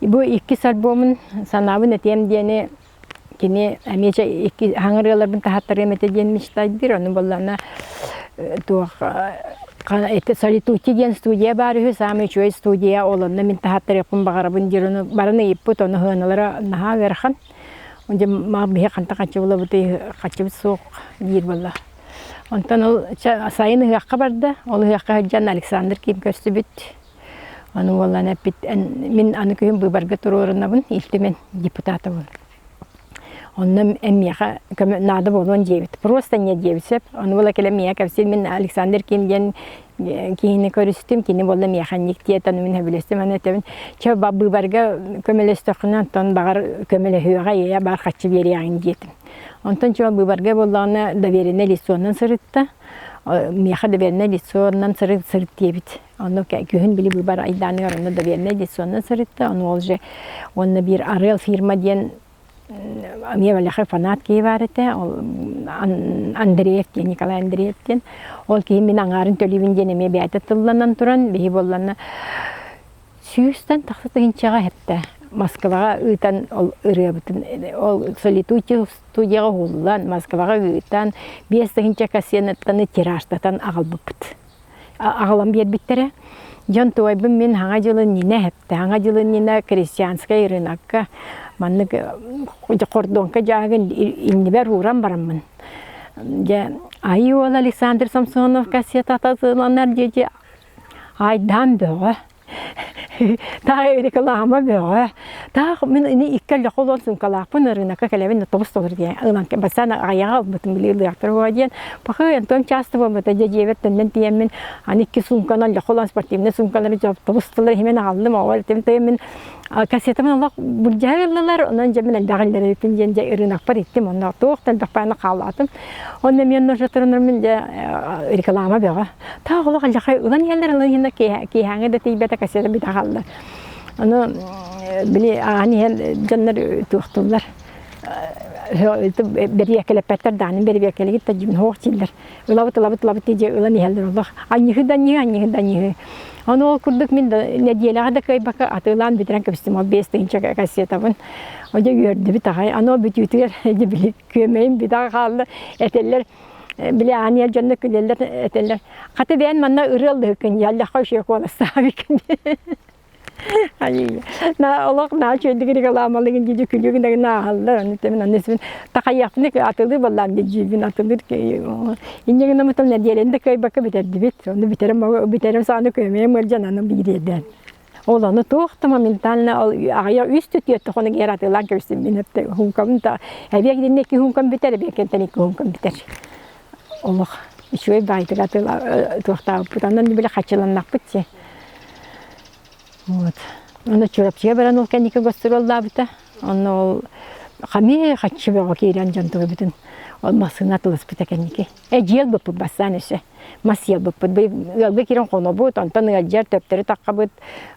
Бу иккис альбомун санаабын этиэм диэни кини эмиэ чэ икки хаҥа ырыаларбын таһаттарыам этэ диэн мечтайдыыр. Ону буоллаҕына туох это Солитути диэн студия баар үһү, саамай үчүгэй студия, ол онно мин таһаттарыахпын баҕарабын диир, ону баран ыйыппыт, ону сыаналара наһаа ыарахан. Дьэ маа биһи хантан хаччы булабытый, хаччыбыт суох диир буолла. Онтон ол сайын ыһыахха барда, ол ыһыахха сылдьан Александр Ким көрсүбүт. Ону уоллан эппит, мин аны күһүн быыбарга туруорунабын, Ил Түмэн депутатабын. Онно эн миэхэ көмө наада буолуон диэбит. Просто не диэбит сөп. Ону була кэлэн миэхэ кэпсиир мин Александр Ким диэн киһини көрүстүм. Кини буолла миэхэ инник диэт, ону мин сөбүлэстим. Аны этэбин, чэ быыбарга көмөлөстөххүнэ, онтон баҕар көмөлөһүөҕэ, ийэ баар хаччы биэриэҕиҥ диэтим. Онтон чуо быыбарга буоллаҕына доверенное лицонан сырытта. Миэхэ доверенное лицонан сырыт сырыт диэбит. Онно күһүн били быыбар айдааныгар онно доверенное лицонан сырытта. Ону ол же уонна биир Арыал фирма диэн эмиэ баляхай фанат киһи баар этэ. Ол Андреев диэн, Николай Андреев диэн. Ол киһи мин аҥаарын төлүүбүн диэн эмиэ бэйэтэ тылланан туран, биһи буолланна сүүстэн тахса тыһыынчаҕа эттэ. Москваҕа ыытан ол ырыабытын ол Солитути студияҕа уһуллан Москваҕа ыытан 5000 кассетаны тиражтатан аҕалбыппыт. Аҕалан биэрбиттэрэ. Дьон туойбун мин хаҥа дьылын нинэ эһэптэ. Хаҥа дьылын нинэ крестьянскай рынокка маннык хордуоҥка дьааһыгын иннибэр ууран бараммын. Дьэ Айыы уола Александр Самсонов кассета атыланар дии айдаан бөҕө. Таах реклама бөҕө. Таах мин ини икки өллөхө олон суумкалаахпын ырыынакка кэлэбин тобус толор диэн ылан бассаан аҕыйаҕа ылбытым били ылыахтар буо диэн пахы Антон часто буолбата дьэ дьиэбэр төннөн тиийэммин аны икки суумканы өллөхө олон спортивнай суумкалары тобус толор иһимэн аҕаллым оҕо этим тыйым мин кассетабын олох былдьаһа ыллылар онон дьэ мин элбэх иллэрибиппин диэн дьэ ырыынакпар иттим онно туох да элбэх бааны хаалаатым онно эмиэ онно турунармын дьэ реклама бөҕө Таах олох алдьархай ылан иһэллэр, ылан иһэннэр киэһээҥҥи да тиийбэтэ кассета бүтэ хаалла. Ону били ааһан иһэн дьоннор туохтууллар бэриэкэлэппэттэр даҕаны бэрэбиэркэлигит да дьиҥ суох дииллэр. Ылабыт ылабыт ылабыт дии ылан иһэллэр олох. Анньыһыы да анньыһыы, анньыһыы да анньыһыы. Ону ол курдук мин да нэдиэлэҕэ да кыайбакка атыылаан бүтэрэн кэбистим ол 5000 кассетабын. Дьэ үөрдүбүт аҕай. Аны ол бүтүүтүгэр дьэ били күөмэйим бүтэ хаалла. Этэллэр били аанньа дьонно күлэллэр этэллэр хата бэйэн манна ырыа ыллыһыккын яллахха үчүгэй куоластаабыккын на олох наа үчүгэйдик рекламалыгын дии күлүгүн дагы нааһаллар аны темин аны син такайыахпын атылыы баллаан дьиибин атылыр инньэ гына мытал нэдиэлэни да кыайбакка бүтэрдибит ону бүтэрим бүтэрим сааны көмөйөм ыалдьан аны биириэдээн Ол ону туох да моментально ол аҕыйах үс түөрт хонук иһэр атыылаан кэбистим мин эптэ хумкабын да эбиэк итиннэ икки хумкам бүтэр эбиэккэнтэн икки хумкам бүтэр олох үчүгэй баайтык атыыла туохтаабыппыт онон били хаччыланнахпыт си вот онно Чурапчыга баран ол кэнники гастроллаабыта онно ол хамыы хаччы бөҕө киирэн дьон тугу ол массыына атыласпыта кэнники э дьиэл быппыт бастаан өссө мас сиэлбиппит. Ыалга киирэн хонобут, онтон ыалдьар төптөрү таххабыт.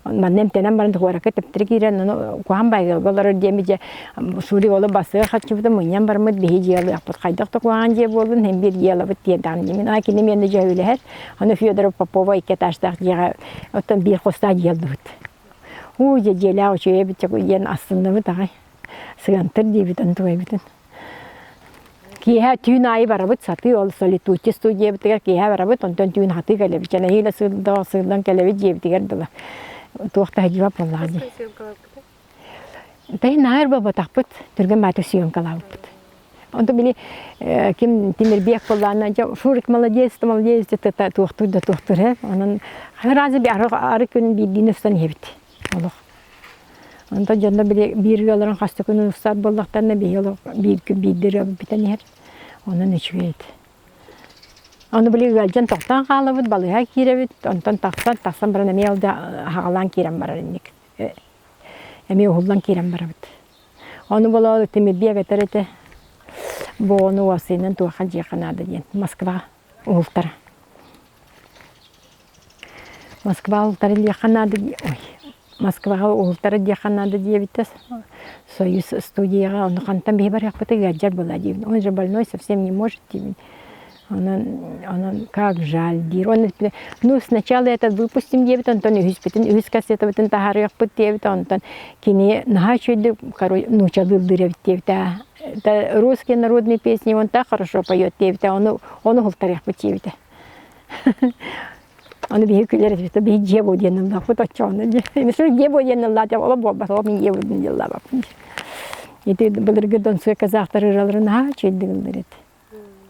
Манна эмтэнэн баран куоракка төптөрү киирэн, ону куһаҕан баай ыалга олорор диэми дьэ Сури уолу басыа харчыбытын мунньан бараммыт биһи дьиэлыахпыт. Хайдах да куһаҕан дьиэ буоллун, һин биир дьиэ ылабыт диэн даҕаны дьиэ. Мин кини миэнэ дьэ үлэһэр. Аны Федоров Попова икки этажтаах дьиэҕэ оттон биир хостоох дьиэ ыллыбыт. Уу дьэ дьиэлээх үчүгэй эбит диэн астынныбыт аҕай. Сыгантыр диэбит онтугайбытын. Киэһэ түүн аайы барабыт сатыы, ол солитути студиябытыгар киэһэ барабыт, онтон түүн хатыы кэлэбит. Нэһиилэ сыылла сыыллан кэлэбит дьиэбитигэр дылы. Туох да сылдьыбат буоллаҕа дии. Тайын наһаа өр буолбатахпыт, түргэн баатык съемкалаабыппыт. Онтон били ким Тимирбек буоллаҕына, дьэ Шурик молодец, молодец диэт туохтуур да туохтуур ээ. Онон разве ары күн биирдиини устан иһэбит олох. Онтон дьонно били биир ыалларын хас да күн устар буоллахтарына биһи олох биир күн биирдэ ырыабыт бүтэн иһэр. Онон үчүгэй этэ. Ону били ыалдьан тохтоон хаалабыт, балыыһа киирэбит, онтон тахсан, тахсан баран эмиэ ол да хаҕалаан киирэн барар инник. Эмиэ уһуллан киирэн барабыт. Ону болоо Тимирбиэк этэр этэ, бу ону уопсайынан туохха дьиэххэ наада диэн Москва уһултара. Москва уһултара диэххэ наада ой Москваҕа уһултара диэххэ наада диэбитэ Союз студияҕа ону хантан биһи барыахпытый ыалдьар буолла диибин он же больной совсем не может диибин. Онон, онон как жаль диир. Оны ну сначала этот выпустим диэбит, онтон үһүспүтүн, үһүс кассетабытын таһаарыахпыт диэбит, онтон кини наһаа үчүгэйдик нуучалыыллыыр эбит диэбитэ. Это русские народные песни он так хорошо поет диэбитэ, ону, ону уһултарыахпыт диэбитэ. Аны биһи күлэр этибит, биһи дьиэ буо диэн ыллаахпыт оччоҕуна дьэ. Дьиэ буо диэн ыллаат, оло буолбат, ол мин дьиэ буо диэн ыллаабаппын. Ити былыргы донской казахтар ыраларын наһаа үчүгэйдик ыллыр этэ.